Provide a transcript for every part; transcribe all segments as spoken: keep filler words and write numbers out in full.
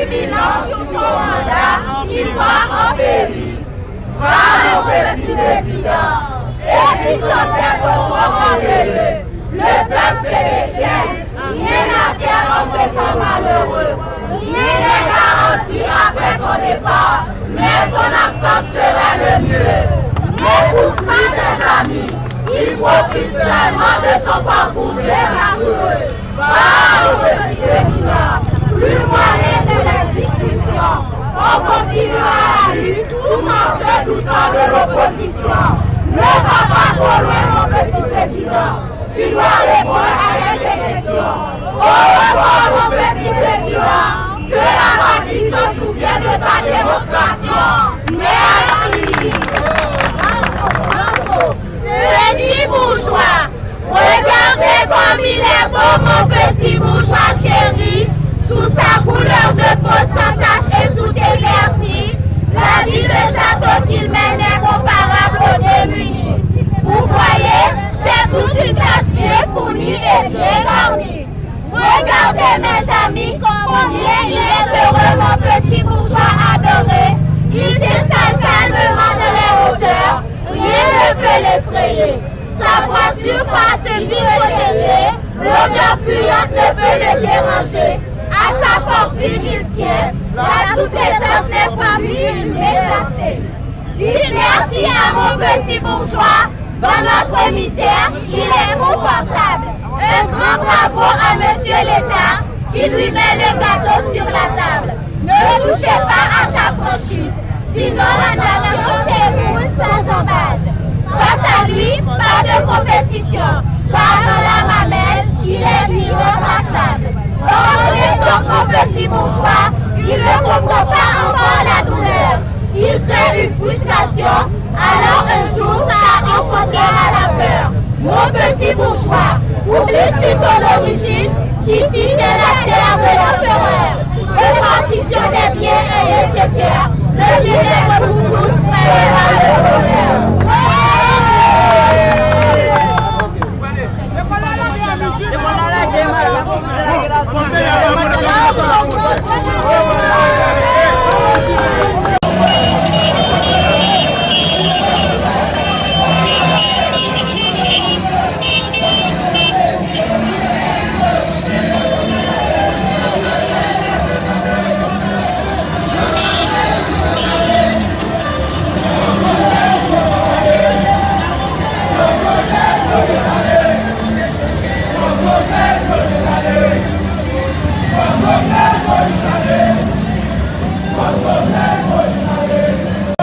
Silans sou komanda ki pa anperi. Va, mon peti prezidan, evit lòt dè tò twò anperi. Le peuple se déchaîne. Rien à faire en ce temps malheureux. Rien n'est garanti après ton départ, mais ton absence sera le mieux. N'écoute pas tes amis, ils profitent seulement de ton parcours désastreux. Pas au petit président, plus moyen de la discussion. On continuera la lutte tout en se doutant de l'opposition. Ne va pas trop loin, mon petit président. Tu dois répondre à quelques questions. Au revoir, mon petit président. Que la patrie se souvienne de ta démonstration. Merci. Petit bourgeois, regardez comme il est beau, mon petit bourgeois chéri, sous sa couleur de peau sans tache et tout éclaircie. La vie de château qu'il mène est comparable aux démunis. Vous voyez, c'est toute une classe bien fournie et bien garnie. Regardez, mes amis, combien il est heureux, mon petit bourgeois adoré. Il s'installe calmement dans les hauteurs, rien ne peut l'effrayer. Sa voiture passe du côté de, l'odeur puante ne peut le déranger. À sa fortune il tient, la sous-traitance n'est pas plus une méchanceté. Dites merci à mon petit bourgeois, dans notre misère, il est confortable. Un grand bravo à Monsieur l'État qui lui met le gâteau sur la table. Ne touchez pas à sa franchise. Sinon, la nation s'éboule sans embase. Face à lui, pas de compétition, car dans la mamelle, il est irrepassable. Pardonnez donc au petit bourgeois, il ne comprend pas encore la douleur. Il crée une frustration, alors un jour, ça enfantera la peur. Mon petit bourgeois, oublie-tu ton origine, ici c'est la terre de l'empereur. Répartition des biens est nécessaire, le bien-être pour tous prévaut le bonheur.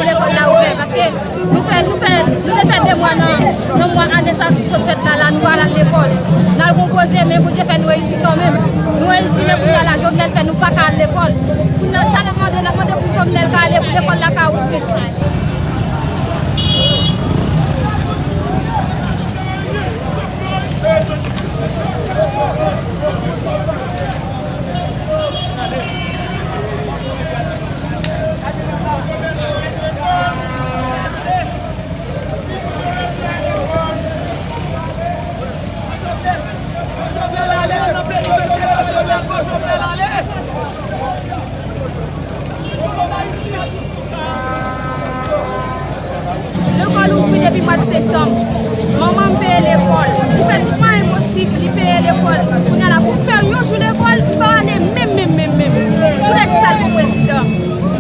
Lekòl la ouvè, paske nou fè, nou fè, nou te fè de mwa nan, nan mwa ane sa ki sot fèt la, la, nou pa al lekòl. N al gon koze, men Bondye fè nou reyisi kanmenm. Nou reyisi, men kounye a la, Jovenel fè nou pa ka al lekòl. Kounye a, sa n ap mande, n ap mande pou Jovenel ka ale, pou lekòl la ka ouvri. Lekòl ouvri depi mwa septanm. Manman m peye lekòl. Li fè tout mwayen posib, li peye lekòl. Kounye a la, pou m fè yon jou lekòl, m pa ale menm, menm, menm, menm. Poutèt kisa l pou prezidan?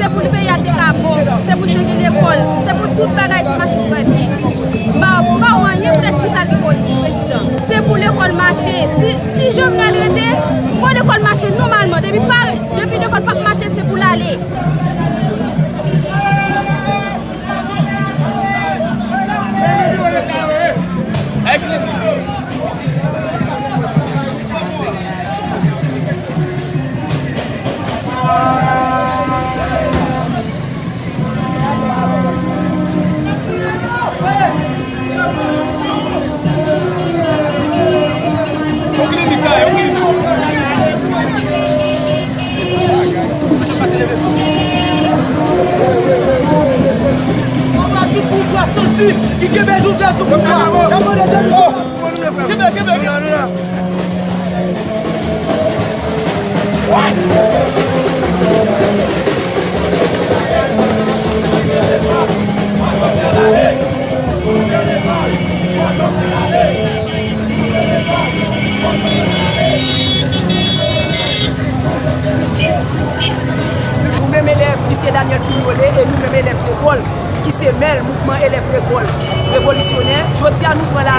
Se pou peyi a te ka bon, se pou te gen lekòl, se pou tout bagay te mache trè byen. M pa, m pa wè anyen poutèt kisa l gen poz prezidan. Se pou lekòl mache. Si, si Jovenel rete, fò lekòl mache nòmalman. Depi pa, depi lekòl p ap mache, se pou l ale. Anba tout boujwa santi ki kenbe Jovenel sou pouvwa. N ap mande demisyon. Kenbe, kenbe, kenbe. What?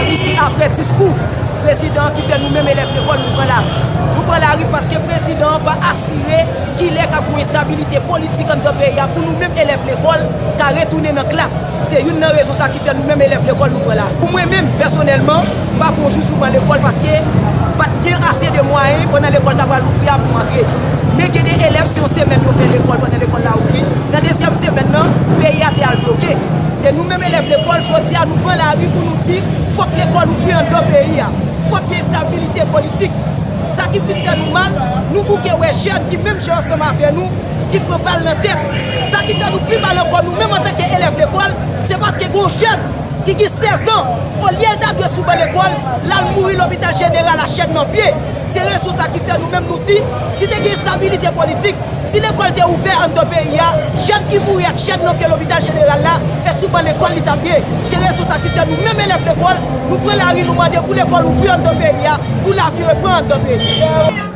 Isi apre diskou prezidan an ki fè nou menm elèv lekòl nou pran lari. Nou pran lari paske prezidan an pa asire kilè k ap gen estabilite politik anndan peyi a pou nou menm elèv lekòl ka retounen nan klas. Se youn nan rezon sa ki fè nou menm elèv lekòl nou pran lari. Pou mwen menm, pèsonèlman, m pa fè yon jou sou ban lekòl paske pa t gen ase de mwayen pandan lekòl ta pral ouvri a pou m antre. Men gen de elèv, se yon semèn yo fè lekòl pandan lekòl la ouvri. Nan dezyèm semèn nan, peyi a te al bloke. E nou menm elèv lekòl, jodi a nou pran lari pou nou di, fòk lekòl ouvri anndan peyi a. Fòk gen estabilite politik. Sa ki plis fè nou mal, nou bouke wè jèn ki menm jan ansanm avè nou, ki pran bal nan tèt. Sa ki fè nou pi mal ankò, nou menm antanke elèv lekòl, se paske gen yon jèn ki gen sèz an, olye l ta dwe sou ban lekòl, l al mouri lopital jeneral a chèn nan pye. Se rezon sa ki fè nou menm nou di, si te gen estabilite politik, si lekòl te ouvè anndan peyi a, jèn ki mouri ak chèn nan pye lopital jeneral la, e sou ban lekòl li t ap ye. Se rezon sa ki fè nou menm elèv lekòl, nou pran lari, nou mande pou lekòl ouvri anndan peyi a, pou lavi reprann anndan peyi a.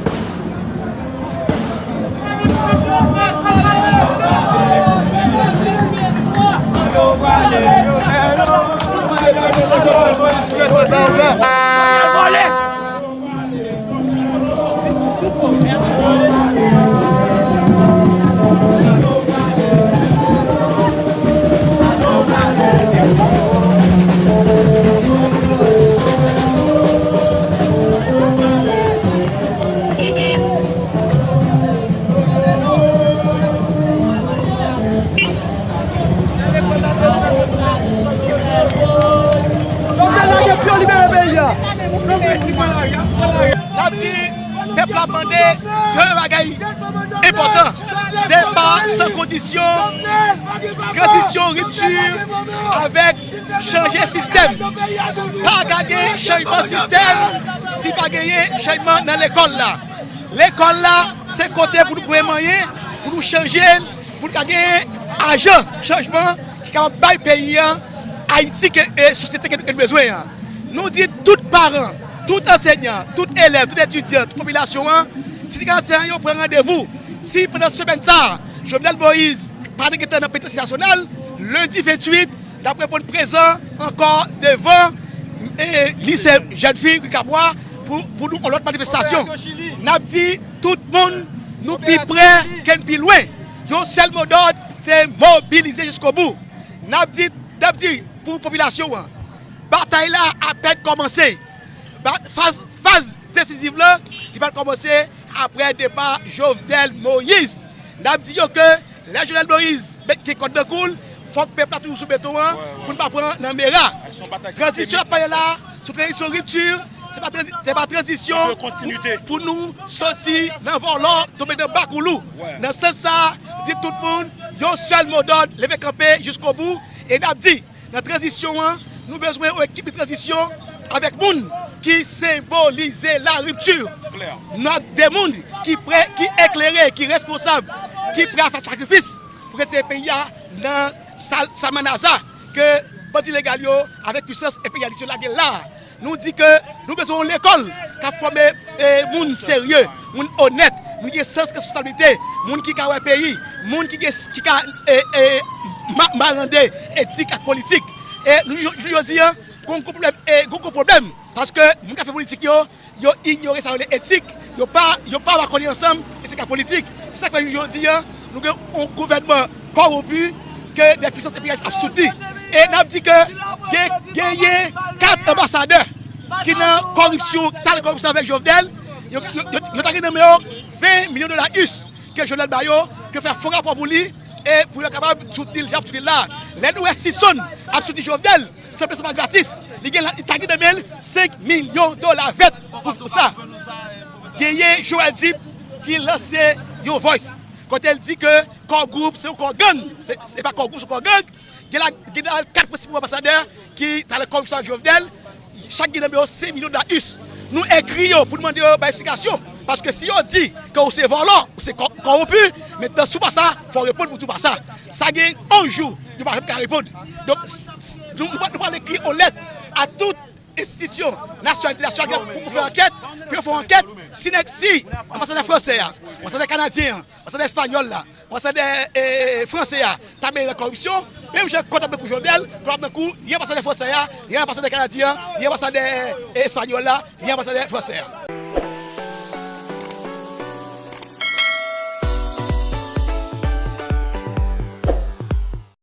Jovenel lage pye w, libere peyi a. N ap di pèp la mande de bagay enpòtan. Depa san kondisyon, tranzisyon, ripti avèk chanje sistèm. Pa ka gen chanjman sistèm si pa genyen chanjman nan lekòl la. Lekòl la, se kote pou nou pran manyen, pou nou chanje l, pou nou ka genyen ajan chanjman ki kapab bay peyi an Ayiti ke, e sosyete ke, ke nou bezwen an. Nou di tout paran, tout ansenyan, tout elèv, tout etidyan, tout popilasyon an, sendika ansenyan yo pran randevou. Si pandan semèn sa a, Jovenel Moïse pa nan gentan nan penitansye nasyonal, lendi venntuit, n ap reponn prezan ankò devan, e, lise jèn fi Rikabwa pou, pou nou yon lòt manifestasyon. N ap di tout moun, nou pi pre ke n pi lwen. Yon sèl modòd, se mobilize jiskobou. N ap di, n ap di pou popilasyon an, batay la apèn kòmanse. Ba-, faz, faz desiziv lan, li pral kòmanse apre depa Jovenel Moïse. N ap di yo ke lè Jovenel Moïse met gen kòd nan kou l, fòk pèp la toujou sou beton an pou n pa pran nan mera. Tranzisyon n ap pale la, se yon tranzisyon ripti, se pa tranzi-, se pa tranzisyon pou, pou nou soti nan vòlò, tonbe nan bakoulou. Nan sans sa, di tout moun, yon sèl modòd, leve kanpe jiskobou, e n ap di, nan tranzisyon an, nou bezwen yon ekip de tranzisyon avèk moun ki senbolize laripti. N ap de moun ki pre, ki eklere, ki responsab, ki pre a fè sakrifis pou retire peyi a nan sal-, salmanaza ke bandi legal yo avèk pwisans enperyalis yo lage la a. Nou di ke nou bezwen yon lekòl k ap fòme, e, moun serye, moun onèt, moun ki gen sans responsablite, moun ki ka wè peyi, moun ki gen, ki ka, e, e, ma-, marande etik ak politik. E nou, jou-, jou jodi a, gon gwo pwoblèm, e, gon gwo pwoblèm, paske moun k ap fè politik yo, yo inyore sa yo rele etik, yo pa, yo pa makònen ansanm etik ak politik. Se sa k fè jou jodi a, nou gen yon gouvènman kòwonpi ke de pwisans enperyalis ap soutni. E n ap di ke gen, genyen kat anbasadè ki nan kòripsyon, ki t al nan kòripsyon avèk Jovenel, yo, yo, yo, yo ta gen nan men yo ven milyon dola us ke Jovenel ba yo, ke fè fon rapò pou li, e pou yo kapab soutni l jan ap soutni l la. Lè nou wè Sison ap soutni Jovenel, san pèsonn pa gratis, li gen la, li ta gen nan men l senk milyon dola vèt pou, pou sa. Genyen Joel Dib ki lanse yon voice kote l di ke Core Group se yon kò gang. Se, se pa Core Group, se yon kò gang. Gen la, gen la kat prensipal anbasadè ki t al nan kòripsyon ak Jovenel. Chak gen nan men yo senk milyon dola us. Nou ekri yo pou n mande yo bay eksplikasyon. Paske si yo di ke w se vòlò, w se kò-, kòwonpi, mentnan si w pa sa, fò w reponn pou di w pa sa. Sa gen onz jou, yo pa janm ka reponn. Donk, s-, s-, nou, nou, nou pral ekri yon lèt a tout enstitisyon nasyonal, entènasyonal pou, pou fè ankèt, pou yo fè yon ankèt, si nèg, si anbasadè fransè a, anbasadè kanadyen an, anbasadè espanyòl la, anbasadè, e, fransè a, ta mele nan kòripsyon, Menm jan kont ap nan kou Jovenel, kont ap nan kou ni anbasadè fransè a, ni anbasadè kanadyen an, ni anbasadè, eh, espanyòl la, ni anbasadè fransè a.